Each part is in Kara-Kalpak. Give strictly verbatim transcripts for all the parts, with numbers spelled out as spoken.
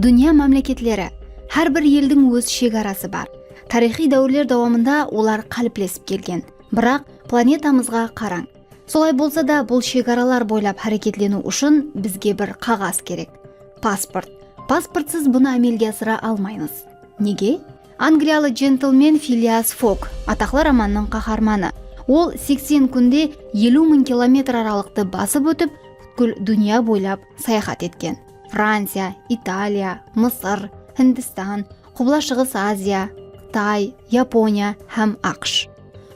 Dúnya mámleketleri, hár bir eldiń óz shegarası bar. Tariyxıy dáwirler dawamında olar qáliplesip kelgen. Biraq planetamızǵa qarań. Solay bolsa da, bul shegaralar boylap háreketleniw ushın bizge bir qaǵaz kerek. Pasport. Pasportsız bunı ámelge asıra almaymız. Nege? Angliyalı jentlmen Filias Fok, ataqlı romannıń qaharmanı. Ol seksen kúnde eliw mıń kilometr aralıqtı basıp ótip, pútkil dúnya boylap sayaxat etken. Franciya, Italiya, Mısır, Hindistan, Qubla Shıǵıs Aziya, Qıtay, Yaponiya hám AQSh.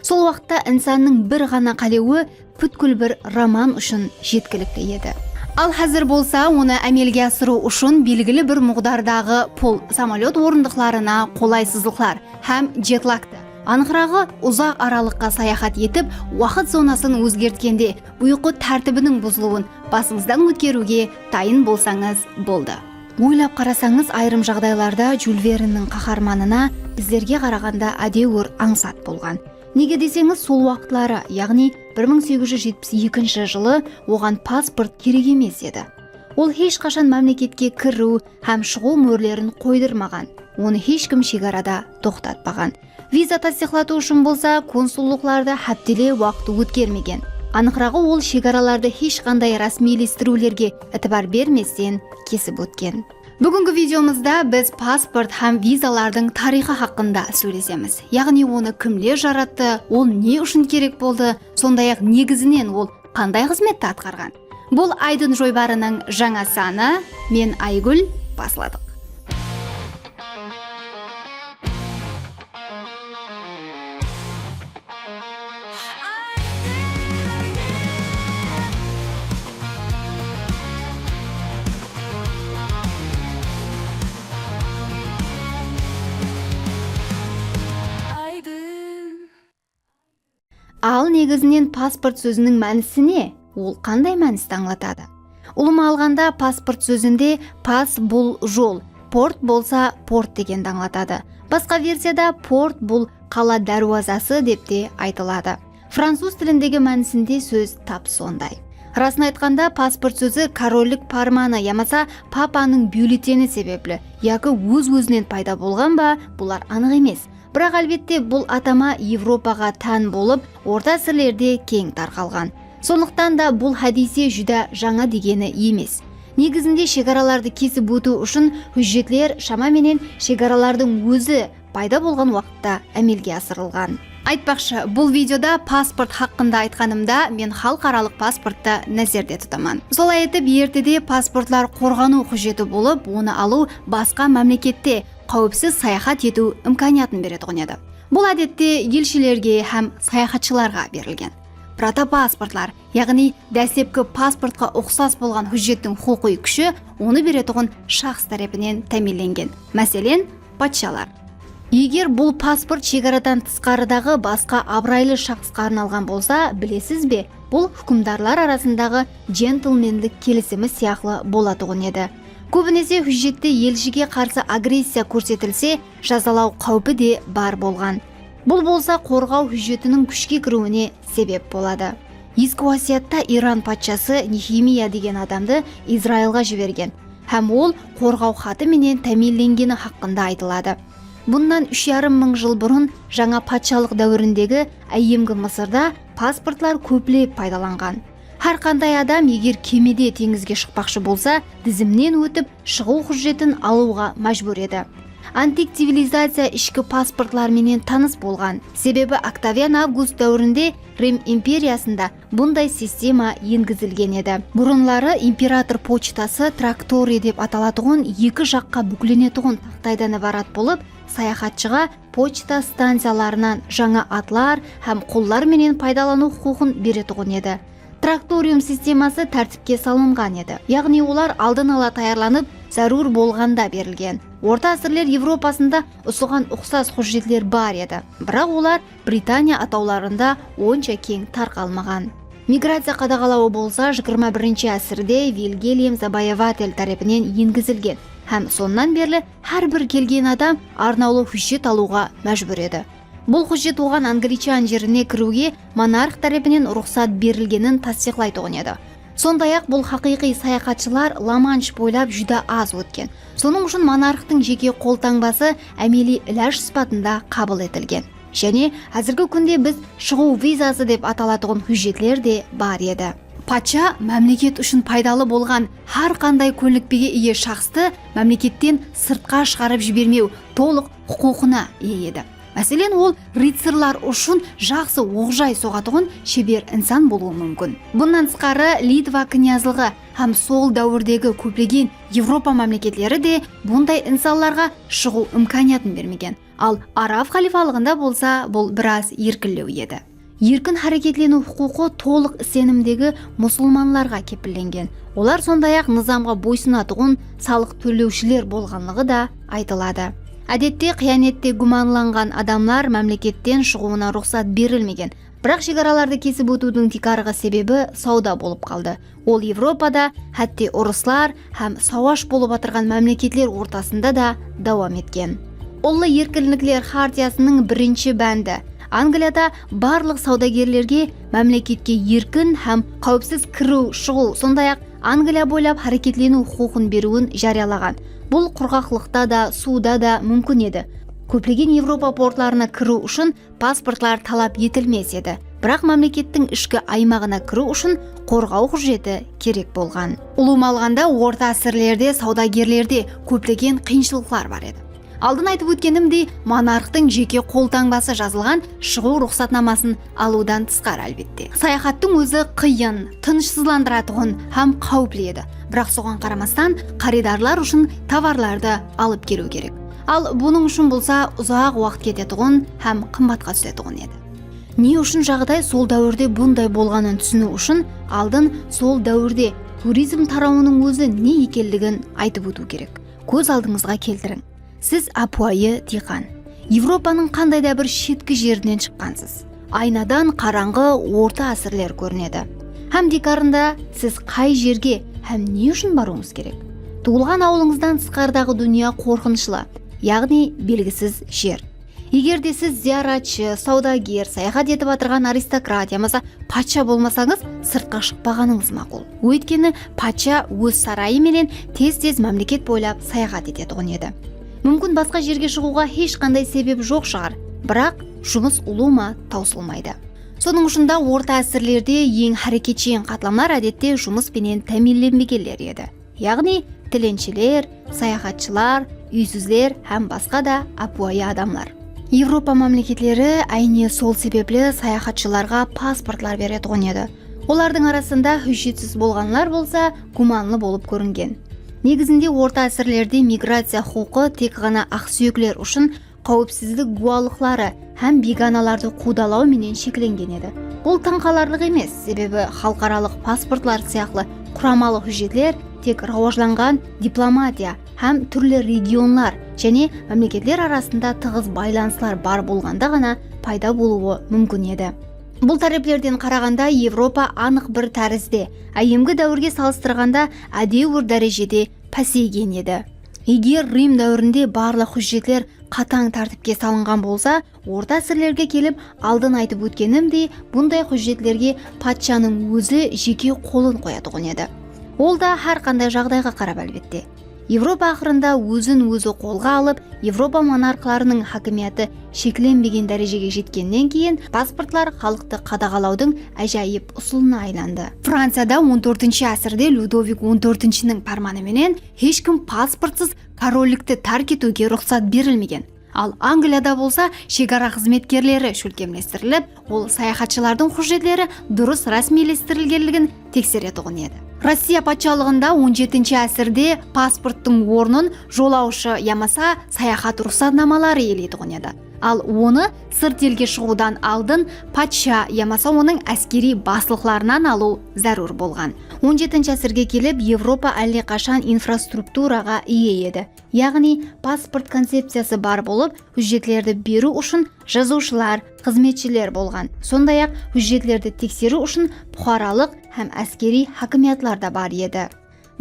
Sol waqıtta insannıń bir ǵana qálewi pútkil bir roman ushın jetkilikli edi. Al házir bolsa onı ámelge asırıw ushın belgili bir muǵdardaǵı pul, samolyot orındıqlarına qolaysızlıqlar hám jetlaktı, anıqraǵı, uzaq aralıqqa sayaxat etip, waqıt zonasın ózgertkende uyqı tártibiniń buzılıwın basıńızdan ótkeriwge dayın bolsańız boldı. Oylap qarasańız, ayırım jaǵdaylarda Jul Vernniń qaharmanına bizlerge qaraǵanda ádewir ańsat bolǵan. Nege deseńiz, sol waqıtları, yaǵnıy bir mıń segiz júz jetpis ekinshi jılı oǵan pasport kerek emes edi. Ol hesh qashan mámleketke kiriw hám shıǵıw mórlerin qoydırmaǵan, onı hesh kim shegarada toqtatpaǵan. Viza tastıyıqlatıw ushın bolsa konsullıqlarda hápteler waqıt ótkermegen. Anıqraǵı, ol shegaralardı hesh qanday rásmiylestiriwlerge itibar bermesten kesip ótken. Búgingi videomızda biz pasport hám vizalardıń tariyxı haqqında sóylesemiz. Yaǵnıy onı kimler jarattı, ol ne ushın kerek boldı, sonday-aq negizinen ol qanday xızmetti atqarǵan? Bul Aydın joybarınıń jańa sanı. Men Aygúl, basladıq. Al, negizinen pasport sóziniń mánisi ne? Ol qanday mánisti ańlatadı? Ulıwma alǵanda, pasport sózinde pas bul jol, port bolsa port degendi ańlatadı. Basqa versiyada port bul qala dárwazası dep te aytıladı. Fransuz tilindegi mánisinde sóz tap sonday. Rasın aytqanda, pasport sózi korollik pármanı yamasa papanıń byulleteni sebepli yaki óz-ózinen payda bolǵan ba, bular anıq emes. Biraq, álbette, bul atama Evropaǵa tán bolıp, orta ásirlerde keń tarqalǵan. Sonlıqtan da bul hádiyse júdá jańa degeni emes. Negizinde shegaralardı kesip ótiw ushın hújjetler shama menen shegaralardıń ózi payda bolǵan waqıtta ámelge asırılǵan. Aytpaqshı, bul videoda pasport haqqında aytqanımda, men xalıqaralıq pasporttı názerde tutaman. Solay etip, ertede pasportlar qorǵanıw hújjeti bolıp, onı alıw basqa mámlekette qáwipsiz sayaxat etiw imkaniyatın beretuǵın edi. Bul, ádette, elshilerge hám sayaxatshılarǵa berilgen. Protopasportlar, yaǵnıy dáslepki pasportqa uqsas bolǵan hújjettiń huqıqıy kúshi onı beretuǵın shaxs tárepinen támiyinlengen. Máselen, patshalar. Eger bul pasport shegaradan tısqarıdaǵı basqa abıraylı shaxsqa arnalǵan bolsa, bilesiz be, bul húkimdarlar arasındaǵı jentlmenlik kelisimi sıyaqlı bolatuǵın edi. Kóbinese hújjette elshige qarsı agressiya kórsetilse, jazalaw qáwpi de bar bolǵan. Bul bolsa qorǵaw hújjetiniń kúshke kiriwine sebep boladı. Eski wásiyatta Iran patshası Nehemiya degen adamdı Izrailǵa jibergen hám ol qorǵaw xatı menen támiyinlengeni haqqında aytıladı. Bunnan úsh jarım mıń jıl burın jańa patshalıq dáwirindegi áyyemgi Mısırda pasportlar kóplep paydalanǵan. Hár qanday adam, eger kemede teńizge shıqpaqshı bolsa, dizimnen ótip, shıǵıw hújjetin alıwǵa májbúr edi. Antik civilizaciya ishki pasportlar menen tanıs bolǵan, sebebi Oktavian Avgust dáwirinde Rim imperiyasında bunday sistema engizilgen edi. Burınları imperator pochtası traktoriy dep atalatuǵın eki jaqqa búklenetuǵın taxtaydan ibarat bolıp, sayaxatshıǵa pochta stanciyalarınan jańa atlar hám qullar menen paydalanıw huqıqın beretuǵın edi. Traktorium sisteması tártipke salınǵan edi, yaǵnıy olar aldın ala tayarlanıp, zárúr bolǵanda berilgen. Orta ásirler Evropasında usıǵan uqsas hújjetler bar edi, biraq olar Britaniya atawlarında onsha keń tarqalmaǵan. Migraciya qadaǵalawı bolsa jigirma birinshi ásirde Vilgelem Zaboyevatel tárepinen engizilgen hám sonnan berli hár bir kelgen adam arnawlı hújjet alıwǵa májbúr edi. Bul hújjet oǵan Anglichan jerine kiriwge monarx tárepinen ruxsat berilgenin tastıyıqlaytuǵın edi. Sonday-aq, bul haqıyqıy sayaxatshılar La-Mansh boylap júdá az ótken. Sonıń ushın monarxtıń jeke qoltańbası ámeliy ilaj sıpatında qabıl etilgen. Jáne házirgi kúnde biz shıǵıw vizası dep atalatuǵın hújjetler de bar edi. Patsha mámleket ushın paydalı bolǵan hár qanday kónlikpege iye shaxstı mámleketten sırtqa shıǵarıp jibermew tolıq huqıqına iye edi. Máselen, ol rıtsarlar ushın jaqsı oq-jay soǵatuǵın sheber insan bolıwı múmkin. Bunnan tısqarı, Litva knyazlıǵı hám sol dáwirdegi kóplegen Evropa mámleketleri de bunday insanlarǵa shıǵıw imkaniyatın bermegen. Al Arab xalifalıǵında bolsa bul biraz erkinlew edi. Erkin háreketleniw huqıqı tolıq isenimdegi musılmanlarǵa kepillengen. Olar sonday-aq nızamǵa boysınatuǵın salıq tólewshiler bolǵanlıǵı da aytıladı. Ádette, qıyanette gúmanlanǵan adamlar mámleketten shıǵıwına ruxsat berilmegen. Biraq shegaralardı kesip ótiwdiń tiykarǵı sebebi sawda bolıp qaldı. Ol Evropada, hátte urıslar hám sawash bolıp atırǵan mámleketler ortasında da dawam etken. Ullı erkinlikler xartiyasınıń birinshi bándi. Angliyada barlıq sawdagerlerge mámleketke erkin hám qáwipsiz kiriw, shıǵıw, sonday-aq, Angliya boylap háreketleniw huqıqın beriwin járiyalaǵan. Bul qurǵaqlıqta da, suwda da múmkin edi. Kóplegen Evropa portlarına kiriw ushın pasportlar talap etilmes edi. Biraq mámlekettiń ishki aymaǵına kiriw ushın qorǵaw hújjeti kerek bolǵan. Ulıwma alǵanda, orta ásirlerde sawdagerlerde kóplegen qıyınshılıqlar bar edi. Aldın aytıp ótkenimdey, monarxtıń jeke qoltańbası jazılǵan shıǵıw ruxsatnamasın alıwdan tısqarı, álbette. Sayaxattıń ózi qıyın, tınıshsızlandıratuǵın hám qáwipli edi. Biraq soǵan qaramastan, qarıydarlar ushın tovarlardı alıp keliw kerek. Al bunıń ushın bolsa uzaq waqıt ketetuǵın hám qımbatqa túsetuǵın edi. Ne ushın jaǵday sol dáwirde bunday bolǵanın túsiniw ushın aldın sol dáwirde turizm tarawınıń ózi ne ekenligin aytıp ótiw kerek. Kóz aldıńızǵa keltiriń. Siz ápiwayı diyqan. Evropanıń qanday da bir shetki jerinen shıqqansız. Aynadan qarańǵı orta ásirler kórinedi. Hám tiykarında siz qay jerge hám ne ushın barıwıńız kerek? Tuwılǵan awılıńızdan tısqarıdaǵı dúnya qorqınıshlı, yaǵnıy belgisiz jer. Eger de siz zıyaratshı, sawdager, sayaxat etip atırǵan aristokrat yamasa patsha bolmasańız, sırtqa shıqpaǵanıńız maqul. Óytkeni patsha óz sarayı menen tez-tez mámleket boylap sayaxat etetuǵın edi. Múmkin, basqa jerge shıǵıwǵa hesh qanday sebep joq shıǵar, biraq jumıs ulıwma tawsılmaydı. Sonıń ushın da orta ásirlerde eń háreketsheń qatlamlar, ádette, jumıs penen támiyinlenbegenler edi. Yaǵnıy, tilenshiler, sayaxatshılar, úysizler hám basqa da ápiwayı adamlar. Evropa mámleketleri, áyne sol sebepli, sayaxatshılarǵa pasportlar beretuǵın edi. Olardıń arasında hújjetsiz bolǵanlar bolsa gúmanlı bolıp kóringen. Negizinde, orta ásirlerde migraciya huqıqı tek ǵana aqsúyekler ushın qáwipsizlik gúwalıqları hám beyganalardı quwdalaw menen sheklengen edi. Bul tań qalarlıq emes, sebebi xalıqaralıq pasportlar sıyaqlı quramalı hújjetler tek rawajlanǵan diplomatiya hám túrli regionlar jáne mámleketler arasında tıǵız baylanıslar bar bolǵanda ǵana payda bolıwı múmkin edi. Bul táreplerden qaraǵanda Evropa anıq bir tárizde, áyyemgi dáwirge salıstırǵanda, ádewir dárejede páseygen edi. Eger Rim dáwirinde barlıq hújjetler qatań tártipke salınǵan bolsa, orta ásirlerge kelip, aldın aytıp ótkenimdey, bunday hújjetlerge patshanıń ózi jeke qolın qoyatuǵın edi. Ol da hár qanday jaǵdayǵa qarap, álbette. Evropa aqırında ózin-ózi qolǵa alıp, Evropa monarxlarınıń hákimiyatı sheklenbegen dárejege jetkennen keyin, pasportlar xalıqtı qadaǵalawdıń ájayıp usılına aylandı. Franciyada on tórtinshi ásirde Lyudovik on tórtinshiniń pármanı menen hesh kim pasportsız korollikti tárk etiwge ruxsat berilmegen. Al Angliyada bolsa shegara xızmetkerleri shólkemlestirilip, ol sayaxatshılardıń hújjetleri durıs rásmiylestirilgenligin tekseretuǵın edi. Rossiya patshalıǵında on jetinshi ásirde pasporttıń ornın jolawshı yamasa sayaxat ruxsatnamaları iyeleytuǵın edi. Al onı sırt elge shıǵıwdan aldın patsha yamasa onıń áskeriy baslıqlarınan alıw zárúr bolǵan. On jetinshi ásirge kelip, Evropa álleqashan infrastrukturaǵa iye edi. Yaǵnıy, pasport koncepciyası bar bolıp, hújjetlerdi beriw ushın jazıwshılar, xızmetshiler bolǵan. Sonday-aq, hújjetlerdi tekseriw ushın puqaralıq hám áskeriy hákimiyatlar da bar edi.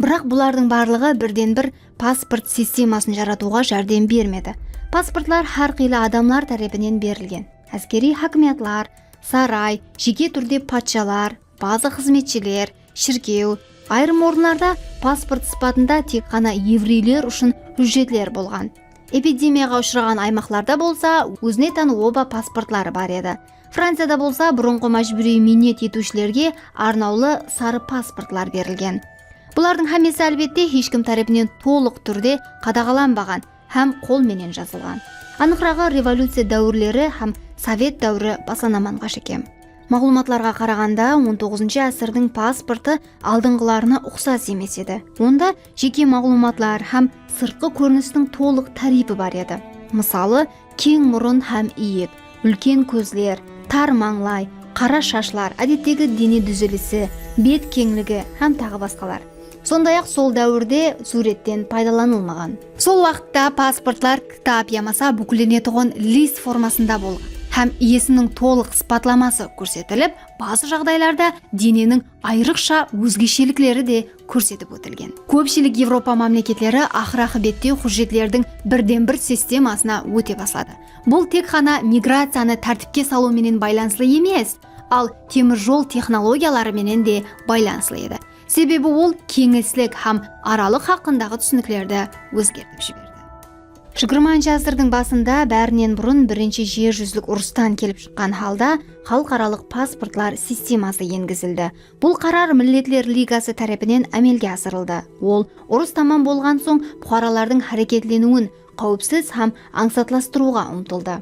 Biraq bulardıń barlıǵı birden-bir pasport sistemasın jaratıwǵa járdem bermedi. Pasportlar hár qıylı adamlar tárepinen berilgen. Áskeriy hákimiyatlar, saray, jeke túrde patshalar, bazı xızmetshiler, shirkew, ayırım orınlarda pasport sıpatında tek ǵana evreyler ushın hújjetler bolǵan. Epidemiyaǵa ushıraǵan aymaqlarda bolsa ózine tán oba pasportları bar edi. Franciyada bolsa burınǵı májbúriy miynet etiwshilerge arnawlı sarı pasportlar berilgen. Bulardıń hámmesi, álbette, hesh kim tárepinen tolıq túrde qadaǵalanbaǵan hám qol menen jazılǵan. Anıqraǵı, revolyuciya dáwirleri hám sovet dáwiri baslanamanǵa shekem. Maǵlıwmatlarǵa qaraǵanda, on toǵızınshı ásirdiń pasportı aldınǵılarına uqsas emes edi. Onda jeke maǵlıwmatlar hám sırtqı kórinistiń tolıq táriypi bar edi. Mısalı, keń murın hám iyek, úlken kózler, tar mańlay, qara shashlar, ádettegi dene dúzilisi, bet keńligi hám taǵı basqalar. Sonday-aq, sol dáwirde súwretten paydalanılmaǵan. Sol waqıtta pasportlar kitap yamasa búklenetuǵın list formasında bolǵan hám iyesiniń tolıq sıpatlaması kórsetilip, bazı jaǵdaylarda deneniń ayrıqsha ózgeshelikleri de kórsetip ótilgen. Kópshilik Evropa mámleketleri aqır-aqıbette hújjetlerdiń birden-bir sistemasına óte basladı. Bul tek ǵana migraciyanı tártipke salıw menen baylanıslı emes, al temir jol texnologiyaları menen de baylanıslı edi. Sebebi ol keńeslik hám aralıq haqqındaǵı túsiniklerdi ózgertip jiberdi. Jigirmanshı ásirdiń basında bárinen burın Birinshi jer júzilik urıstan kelip shıqqan halda xalıqaralıq pasportlar sisteması engizildi. Bul qarar Milletler Ligası tárepinen ámelge asırıldı. Ol urıs tamam bolǵan soń puqaralardıń háreketleniwin qáwipsiz hám ańsatlastırıwǵa umtıldı.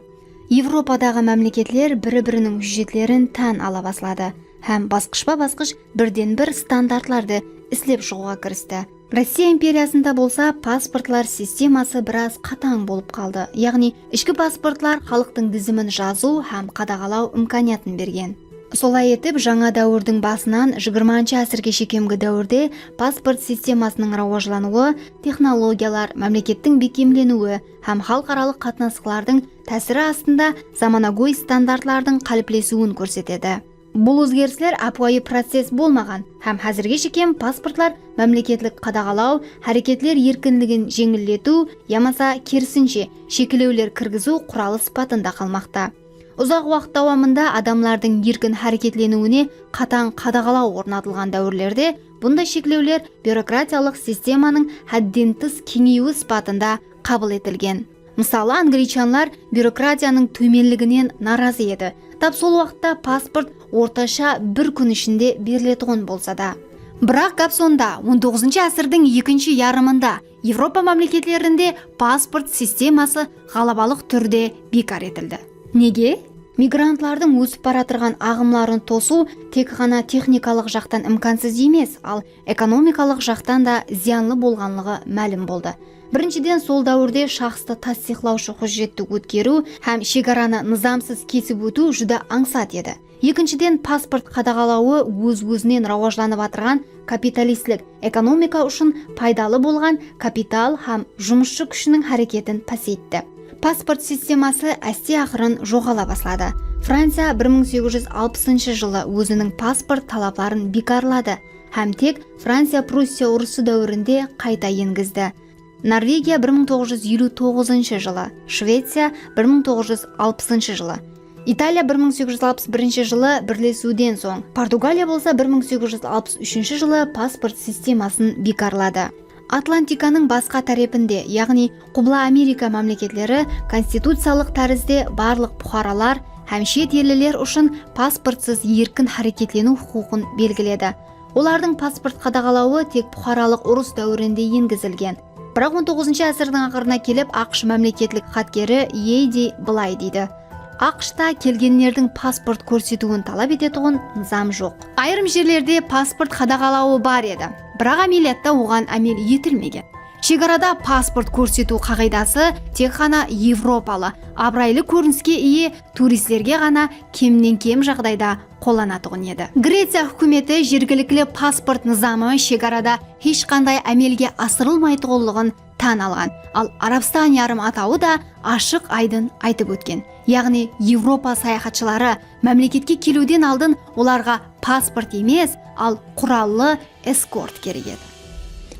Evropadaǵı mámleketler biri-biriniń hújjetlerin tán ala basladı hám basqıshpa-basqısh birden-bir standartlardı islep shıǵıwǵa kiristi. Rossiya imperiyasında bolsa pasportlar sisteması biraz qatań bolıp qaldı, yaǵnıy ishki pasportlar xalıqtıń dizimin jazıw hám qadaǵalaw imkaniyatın bergen. Solay etip, jańa dáwirdiń basınan jigirmanshı ásirge shekemgi dáwirde pasport sistemasınıń rawajlanıwı, texnologiyalar, mámlekettiń bekkemleniwi hám xalıqaralıq qatnasıqlardıń tásiri astında zamanagóy standartlardıń qáliplesiwin kórsetedi. Bul ózgerisler ápiwayı process bolmaǵan hám házirge shekem pasportlar mámleketlik qadaǵalaw, háreketler erkinligin jeńilletiw yamasa, kerisinshe, sheklewler kirgiziw quralı sıpatında qalmaqta. Uzaq waqıt dawamında adamlardıń erkin háreketleniwine qatań qadaǵalaw ornatılǵan dáwirlerde bunday sheklewler byurokratiyalıq sistemanıń hádden tıs keńeyiwi sıpatında qabıl etilgen. Mısalı, anglicanlar byurokratiyanıń tómenliginen narazı edi. Tap sol waqıtta pasport ortasha bir kún ishinde beriletuǵın bolsa da. Biraq gáp sonda, on toǵızınshı ásirdiń ekinshi yarımında Evropa mámleketlerinde pasport sisteması ǵalabalıq túrde biykar etildi. Nege? Migrantlardıń ósip baratırǵan aǵımların tosıw tek ǵana texnikalıq jaqtan imkansız emes, al ekonomikalıq jaqtan da zıyanlı bolǵanlıǵı málim boldı. Birinshiden, sol dáwirde shaxstı tastıyıqlawshı hújjetti ótkeriw hám shegaranı nızamsız kesip ótiw júdá ańsat edi. Ekinshiden, pasport qadaǵalawı óz-ózinen rawajlanıp atırǵan kapitalistlik ekonomika ushın paydalı bolǵan kapital hám jumısshı kúshiniń háreketin páseytti. Pasport sisteması áste-aqırın joǵala basladı. Franciya bir mıń segiz júz alpısınshı jılı óziniń pasport talapların biykarladı hám tek Franciya-Prussiya urısı dáwirinde qayta engizdi. Norvegiya bir mıń toǵız júz eliw toǵızınshı jılı, Shveciya bir mıń toǵız júz alpısınshı jılı, Italiya bir mıń segiz júz alpıs birinshi jılı birlesiwden soń, Portugaliya bolsa bir mıń segiz júz alpıs úshinshi jılı pasport sistemasın biykarladı. Atlantikanıń basqa tárepinde, yaǵnıy Qubla Amerika mámleketleri konstituciyalıq tárizde barlıq puqaralar hám shet elliler ushın pasportsız erkin háreketleniw huqıqın belgiledi. Olardıń pasport qadaǵalawı tek puqaralıq urıs dáwirinde engizilgen. Biraq on toǵızınshı ásirdiń aqırına kelip, AQSh mámleketlik xatkeri Yeidi bılay deydi: AQShta kelgenlerdiń pasport kórsetiwin talap etetuǵın nızam joq. Ayırım jerlerde pasport qadaǵalawı bar edi, biraq ámeliyatta oǵan ámel etilmegen. Shegarada pasport kórsetiw qaǵıydası tek ǵana evropalı, abıraylı kóriniske iye turistlerge ǵana kemnen-kem jaǵdayda qollanatuǵın edi. Greciya húkimeti jergilikli pasport nızamı shegarada hesh qanday ámelge asırılmaytuǵınlıǵın tán alǵan, al Arabstan yarım atawı da ashıq-aydın aytıp ótken, yaǵnıy Evropa sayaxatshıları mámleketke keliwden aldın olarǵa pasport emes, al qurallı eskort kerek edi.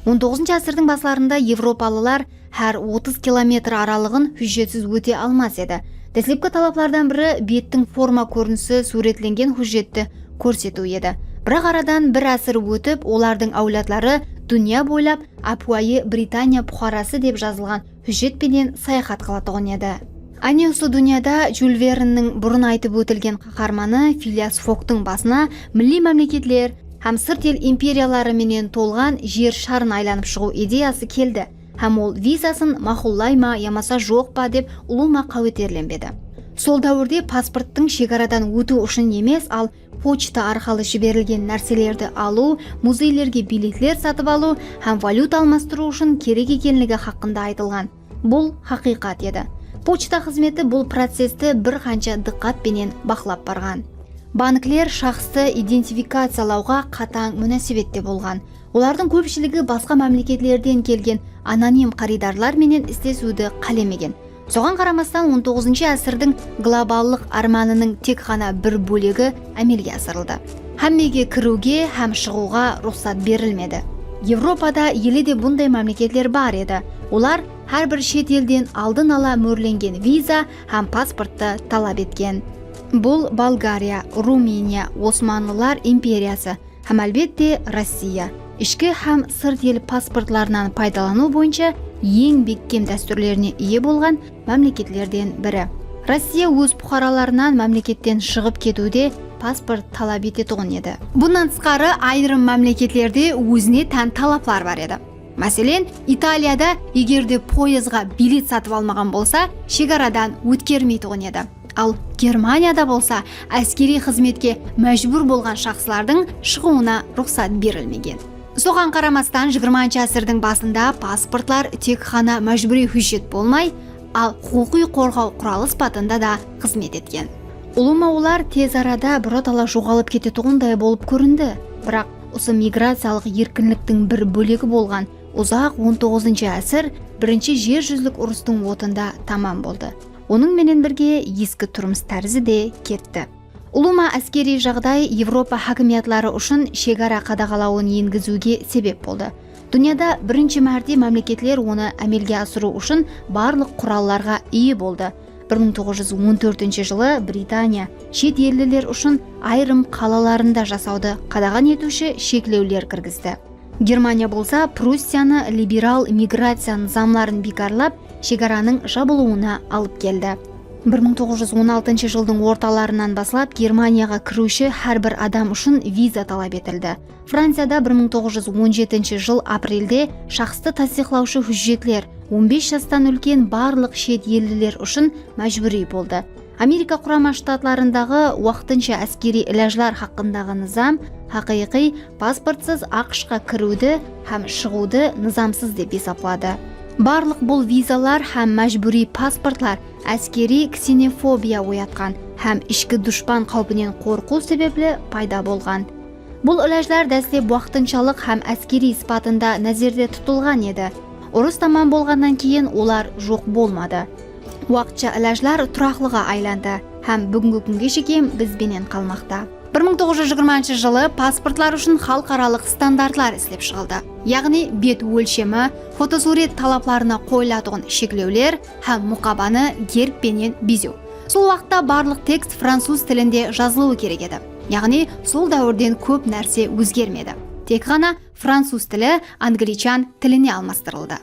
On toǵızınshı ásirdiń baslarında evropalılar hár otız kilometr aralıǵın hújjetsiz óte almas edi. Dáslepki talaplardan biri bettiń forma kórinisi súwretlengen hújjetti kórsetiw edi. Biraq aradan bir ásir ótip, olardıń áwladları dúnya boylap ápiwayı Britaniya puqarası dep jazılǵan hújjet penen sayaxat qılatuǵın edi. Áne usı dúnyada Jyul Vernniń burın aytıp ótilgen qaharmanı Filias Fogtıń basına milliy mámleketler hám sırt el imperiyaları menen tolǵan jer sharın aylanıp shıǵıw ideyası keldi hám ol vizasın maqullay ma yamasa joq pa dep ulıwma qáweterlenbedi. Sol dáwirde pasporttıń shegaradan ótiw ushın emes, al pochta arqalı jiberilgen nárselerdi alıw, muzeylerge biletler satıp alıw hám valyuta almastırıw ushın kerek ekenligi haqqında aytılǵan. Bul haqıyqat edi. Pochta xızmeti bul processti bir qansha dıqqat penen baqlap barǵan. Bankler shaxstı identifikaciyalawǵa qatań múnásibette bolǵan. Olardıń kópshiligi basqa mámleketlerden kelgen anonim qarıydarlar menen islesiwdi qálemegen. Soǵan qaramastan, on toǵızınshı ásirdiń globallıq ármanınıń tek ǵana bir bólegi ámelge asırıldı. Hámmege kiriwge hám shıǵıwǵa ruxsat berilmedi. Evropada ele de bunday mámleketler bar edi. Olar hár bir shet elden aldın ala mórlengen viza hám pasporttı talap etken. Bul Bolgariya, Rumıniya, Osmanlılar imperiyası, hám, álbette, Rossiya ishki hám sırt el pasportlarınan paydalanıw boyınsha eń bekkem dástúrlerine iye bolǵan mámleketlerden biri. Rossiya óz puqaralarınan mámleketten shıǵıp ketiwde pasport talap etetuǵın edi. Bunnan tısqarı, ayırım mámleketlerde ózine tán talaplar bar edi. Máselen, Italiyada eger de poezdǵa bilet satıp almaǵan bolsa, shegaradan ótkermeytuǵın edi. Al Germaniyada bolsa áskeriy xızmetke májbúr bolǵan shaxslardıń shıǵıwına ruxsat berilmegen. Soǵan qaramastan, jigirmanshı ásirdiń basında pasportlar tek ǵana májbúriy hújjet bolmay, al huqıqıy qorǵaw quralı sıpatında da xızmet etken. Ulıwma olar tez arada birotala joǵalıp ketetuǵınday bolıp kórindi. Biraq usı migraciyalıq erkinliktiń bir bólegi bolǵan uzaq on toǵızınshı ásir Birinshi jer júzilik urıstıń otında tamam boldı. Onıń menen birge eski turmıs tárizi de ketti. Ulıwma áskeriy jaǵday Evropa hákimiyatları ushın shegara qadaǵalawın engiziwge sebep boldı. Dúnyada birinshi márte mámleketler onı ámelge asırıw ushın barlıq qurallarǵa iye boldı. Bir mıń toǵız júz on tórtinshi jılı Britaniya shet elliler ushın ayırım qalalarında jasawdı qadaǵan etiwshi sheklewler kirgizdi. Germaniya bolsa Prussiyanı liberal migraciya nızamların biykarlap, shegaranıń jabılıwına alıp keldi. Bir mıń toǵız júz on altınshı jıldıń ortalarınan baslap Germaniyaǵa kiriwshi hár bir adam ushın viza talap etildi. Franciyada bir mıń toǵız júz on jetinshi jıl aprelde shaxstı tastıyıqlawshı hújjetler on bes jastan úlken barlıq shet elliler ushın májbúriy boldı. Amerika Qurama Shtatlarındaǵı waqtınsha áskeriy ilajlar haqqındaǵı nızam haqıyqıy pasportsız AQShqa kiriwdi hám shıǵıwdı nızamsız dep esapladı. Barlıq bul vizalar hám májbúriy pasportlar áskeriy ksenofobiya oyatqan hám ishki dushpan qáwpinen qorqıw sebepli payda bolǵan. Bul ilajlar dáslep waqtınshalıq hám áskeriy sıpatında názerde tutılǵan edi. Urıs tamam bolǵannan keyin olar joq bolmadı. Waqıtsha ilajlar turaqlıǵa aylandı hám búgingi kúnge shekem biz benen qalmaqta. Bir mıń toǵız júz jigirmanshı jılı pasportlar ushın xalıqaralıq standartlar islep shıǵıldı. Yaǵnıy bet ólshemi, fotosúwret talaplarına qoyılatuǵın sheklewler hám muqabanı gerb penen bezew. Sol waqıtta barlıq tekst francuz tilinde jazılıwı kerek edi. Yaǵnıy, sol dáwirden kóp nárse ózgermedi. Tek ǵana francuz tili anglichan tiline almastırıldı.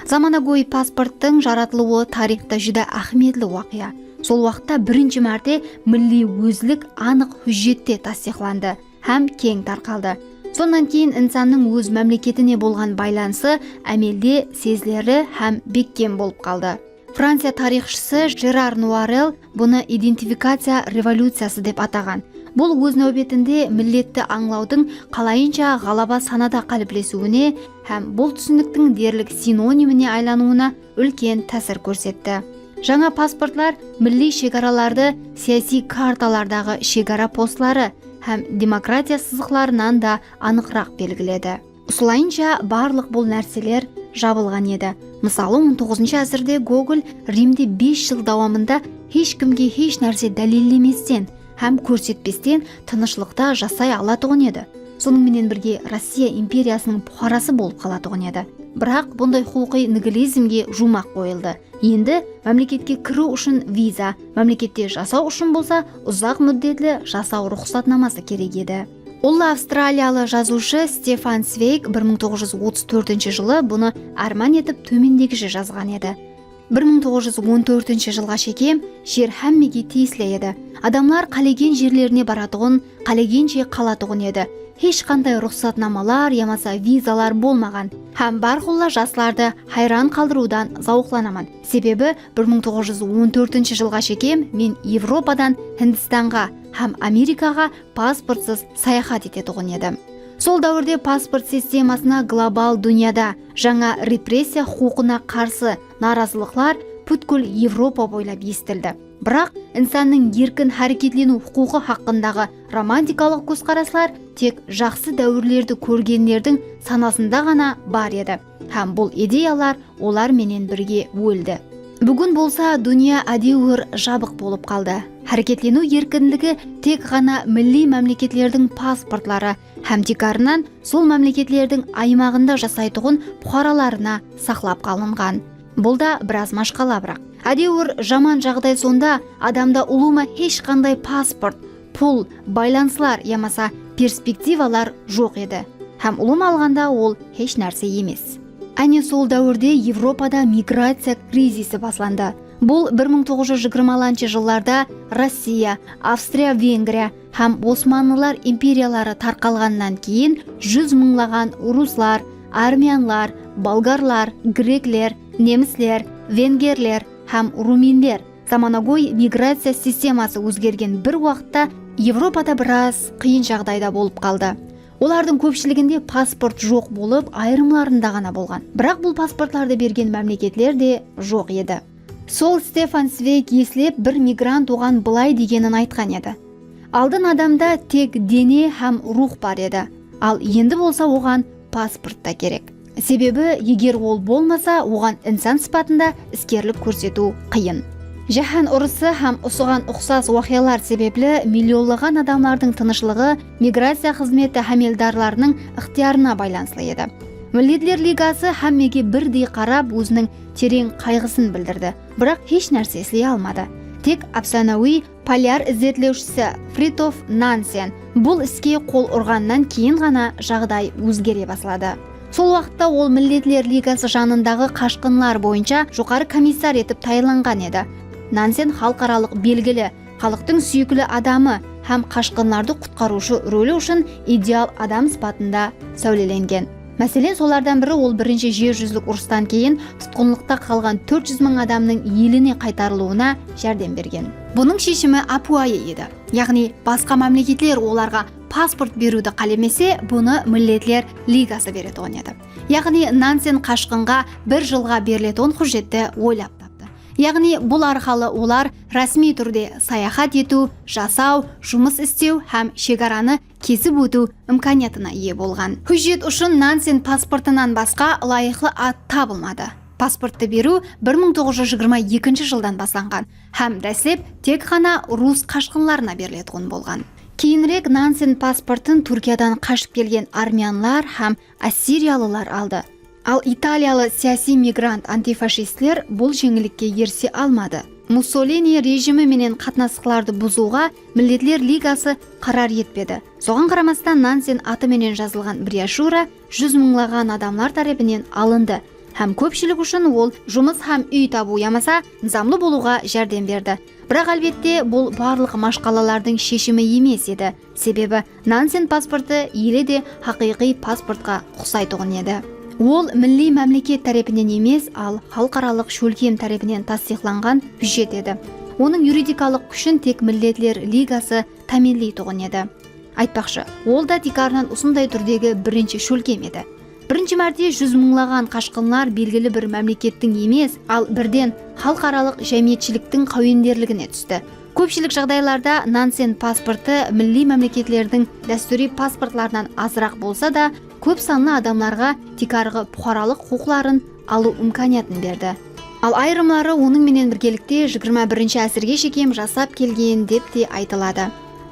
Zamanagóy pasporttıń jaratılıwı tariyxta júdá áhmiyetli waqıya. Sol waqıtta birinshi márte milliy ózlik anıq hújjette tastıyıqlandı hám keń tarqaldı. Sonnan keyin insannıń óz mámleketine bolǵan baylanısı ámelde sezilerli hám bekkem bolıp qaldı. Franciya tariyxshısı Jerar Nuarel bunı identifikaciya revolyuciyası dep ataǵan. Bul óz náwbetinde milletti ańlawdıń qalayınsha ǵalaba sanada qáliplesiwine hám bul túsiniktiń derlik sinonimine aylanıwına úlken tásir kórsetti. Jańa pasportlar milliy shegaralardı siyasiy kartalardaǵı shegara postları hám demokratiya sızıqlarınan da anıqıraq belgiledi. Usılayınsha barlıq bul nárseler jabılǵan edi. Mısalı, on toǵızınshı ásirde Gogol Rimde bes jıl dawamında hesh kimge hesh nárse dálillemesten hám kórsetpesten tınıshlıqta jasay alatuǵın edi. Sonıń menen birge Rossiya imperiyasınıń puqarası bolıp qalatuǵın edi. Biraq bunday huqıqıy nigilizmge juwmaq qoyıldı. Endi mámleketke kiriw ushın viza, mámlekette jasaw ushın bolsa uzaq múddetli jasaw ruxsatnaması kerek edi. Ullı avstraliyalı jazıwshı Stefan Sveig bir mıń toǵız júz otız tórtinshi jılı bunı árman etip tómendegishe jazǵan edi. Bir mıń toǵız júz on tórtinshi jılǵa shekem jer hámmege tiyisli edi. Adamlar qálegen jerlerine baratuǵın, qálegenshe qalatuǵın edi. Hesh qanday ruxsatnamalar yamasa vizalar bolmaǵan hám bárqulla jaslardı hayran qaldırıwdan zawıqlanaman. Sebebi bir mıń toǵız júz on tórtinshi jılǵa shekem men Evropadan Hindistanǵa hám Amerikaǵa pasportsız sayaxat etetuǵın edi. Sol dáwirde pasport sistemasına global dúnyada jańa repressiya huqıqına qarsı narazılıqlar pútkil Evropa boylap esitildi. Biraq insannıń erkin háreketleniw huqıqı haqqındaǵı romantikalıq kózqaraslar tek jaqsı dáwirlerdi kórgenlerdiń sanasında ǵana bar edi. Hám bul ideyalar olar menen birge óldi. Búgin bolsa dúnya ádewir jabıq bolıp qaldı. Háreketleniw erkinligi tek ǵana milliy mámleketlerdiń pasportları hám tiykarınan sol mámleketlerdiń aymaǵında jasaytuǵın puqaralarına saqlap qalınǵan. Bul da biraz mashqala, biraq. Ádewir jaman jaǵday sonda adamda ulıwma hesh qanday pasport, pul, baylanıslar yamasa perspektivalar joq edi. Hám ulıwma alǵanda ol hesh nárse emes. Áne sol dáwirde Evropada migraciya krizisi baslandı. Bul bir mıń toǵız júz jigirmalanshı jıllarda Rossiya, Avstriya-Vengriya hám Osmanlılar imperiyaları tarqalǵannan keyin júz mıńlaǵan ruslar, armyanlar, bolgarlar, grekler, nemisler, vengerler hám ruminler zamanagóy migraciya sisteması ózgergen bir waqıtta Evropada biraz qıyın jaǵdayda bolıp qaldı. Olardıń kópshiliginde pasport joq bolıp, ayırımlarında ǵana bolǵan. Biraq bul pasportlardı bergen mámleketler de joq edi. Sol Stefan Sveig eslep, bir migrant oǵan bılay degenin aytqan edi. Aldın adamda tek dene hám ruwx bar edi. Al endi bolsa oǵan pasport ta kerek. Sebebi, eger ol bolmasa, oǵan insan sıpatında iskerlik kórsetiw qıyın. Jáhán urısı hám usıǵan uqsas waqıyalar sebepli millionlaǵan adamlardıń tınıshlıǵı migraciya xızmeti hámeldarlarınıń ıqtıyarına baylanıslı edi. Milletler Ligası hámmege birdey qarap, óziniń tereń qayǵısın bildirdi. Biraq hesh nárse isley almadı. Tek ápsanawiy polyar izertlewshisi Fridtjof Nansen bul iske qol urǵannan keyin ǵana jaǵday ózgere basladı. Sol waqıtta ol Milletler Ligası janındaǵı qashqınlar boyınsha joqarı komissar etip tayınlanǵan edi. Nansen xalıqaralıq belgili, xalıqtıń súyikli adamı hám qashqınlardı qutqarıwshı roli ushın ideal adam sıpatında sáwlelengen. Máselen, solardan biri ol Birinshi jer júzilik urıstan keyin tutqınlıqta qalǵan tórt júz mıń adamnıń eline qaytarılıwına járdem bergen. Bunıń sheshimi ápiwayı edi. Yaǵnıy, basqa mámleketler olarǵa pasport beriwdi qálemese, bunı Milletler Ligası beretuǵın edi. Yaǵnıy, Nansen qashqınǵa bir jılǵa beriletuǵın hújjetti oylap taptı. Yaǵnıy, bul arqalı olar rásmiy túrde sayaxat etiw, jasaw, jumıs istew hám shegaranı kesip ótiw imkaniyatına iye bolǵan. Hújjet ushın Nansen pasportınan basqa ılayıqlı at tabılmadı. Pasporttı beriw bir mıń toǵız júz jigirma ekinshi jıldan baslanǵan hám dáslep tek ǵana rus qashqınlarına beriletuǵın bolǵan. Keyinirek Nansen pasportın Túrkiyadan qashıp kelgen armyanlar hám assiriyalılar aldı. Al italiyalı siyasiy migrant antifashistler bul jeńillikke erise almadı. Mussolini rejimi menen qatnasıqlardı buzıwǵa Milletler Ligası qarar etpedi. Soǵan qaramastan, Nansen atı menen jazılǵan broshura júz mıńlaǵan adamlar tárepinen alındı hám kópshilik ushın ol jumıs hám úy tabıw yamasa nızamlı bolıwǵa járdem berdi. Biraq, álbette, bul barlıq mashqalalardıń sheshimi emes edi. Sebebi Nansen pasportı ele de haqıyqıy pasportqa uqsaytuǵın edi. Ol milliy mámleket tárepinen emes, al xalıqaralıq shólkem tárepinen tastıyıqlanǵan hújjet edi. Onıń yuridikalıq kúshin tek Milletler Ligası támiyinleytuǵın edi. Aytpaqshı, ol da tiykarınan usınday túrdegi birinshi shólkem edi. Birinshi márte júz mıńlaǵan qashqınlar belgili bir mámlekettiń emes, al birden xalıqaralıq jámiyetshiliktiń qáwenderligine tústi. Kópshilik jaǵdaylarda Nansen pasportı milliy mámleketlerdiń dástúriy pasportlarınan azıraq bolsa da, kóp sanlı adamlarǵa tiykarǵı puqaralıq huqıqların alıw imkaniyatın berdi. Al ayırımları onıń menen birgelikte jigirma birinshi ásirge shekem jasap kelgen dep te aytıladı.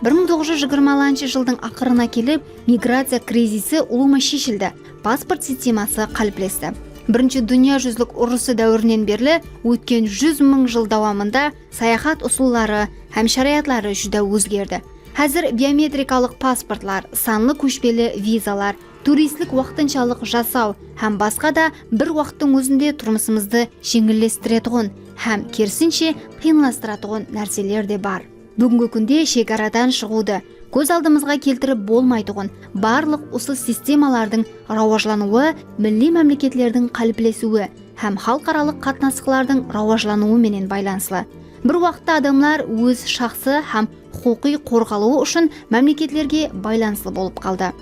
Bir mıń toǵız júz jigirmalanshı jıldıń aqırına kelip, migraciya krizisi ulıwma sheshildi, pasport sisteması qáliplesti. Birinshi dúnya júzilik urısı dáwirinen berli ótken júz mıń jıl dawamında sayaxat usılları hám sharayatları júdá ózgerdi. Házir biometrikalıq pasportlar, sanlı kóshpeli vizalar, turistlik waqtınshalıq jasaw hám basqa da bir waqıttıń ózinde turmısımızdı jeńillestiretuǵın hám, kerisinshe, qıyınlastıratuǵın nárseler de bar. Búgingi kúnde shegaradan shıǵıwdı kóz aldımızǵa keltirip bolmaytuǵın barlıq usı sistemalardıń rawajlanıwı milliy mámleketlerdiń qáliplesiwi hám xalıqaralıq qatnasıqlardıń rawajlanıwı menen baylanıslı. Bir waqıtta adamlar óz shaxsı hám huqıqıy qorǵalıwı ushın mámleketlerge baylanıslı bolıp qaldı.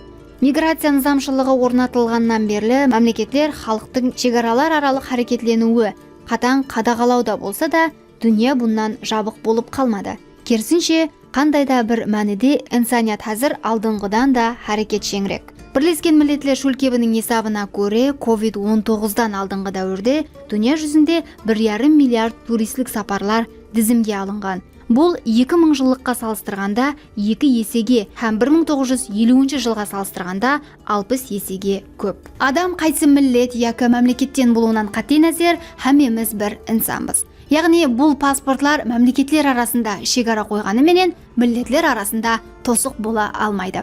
Migraciya nızamshılıǵı ornatılǵannan berli mámleketler xalıqtıń shegaralar aralıq háreketleniwi qatań qadaǵalawda bolsa da, dúnya bunnan jabıq bolıp qalmadı. Kerisinshe, qanday da bir mánide insaniyat házir aldınǵıdan da háreketsheń. Birlesken Milletler Shólkeminiń esabına kóre, kovid on toǵızdan aldınǵı dáwirde dúnya júzinde bir yarım milliard turistlik saparlar dizimge alınǵan. Bul eki mıń jıllıqqa salıstırǵanda eki esege hám bir mıń toǵız júz eliwinshi jılǵa salıstırǵanda alpıs esege kóp. Adam qaysı millet yaki mámleketten bolıwınan qátiy názer, hámmemiz bir insanbız. Yaǵnıy, bul pasportlar mámleketler arasında shegara qoyǵanı menen milletler arasında tosıq bola almaydı.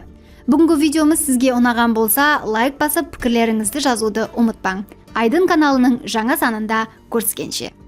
Búgingi videomız sizge unaǵan bolsa, layk basıp, pikirlerińizdi jazıwdı umıtpań. Aydın kanalınıń jańa sanında kóriskenshe!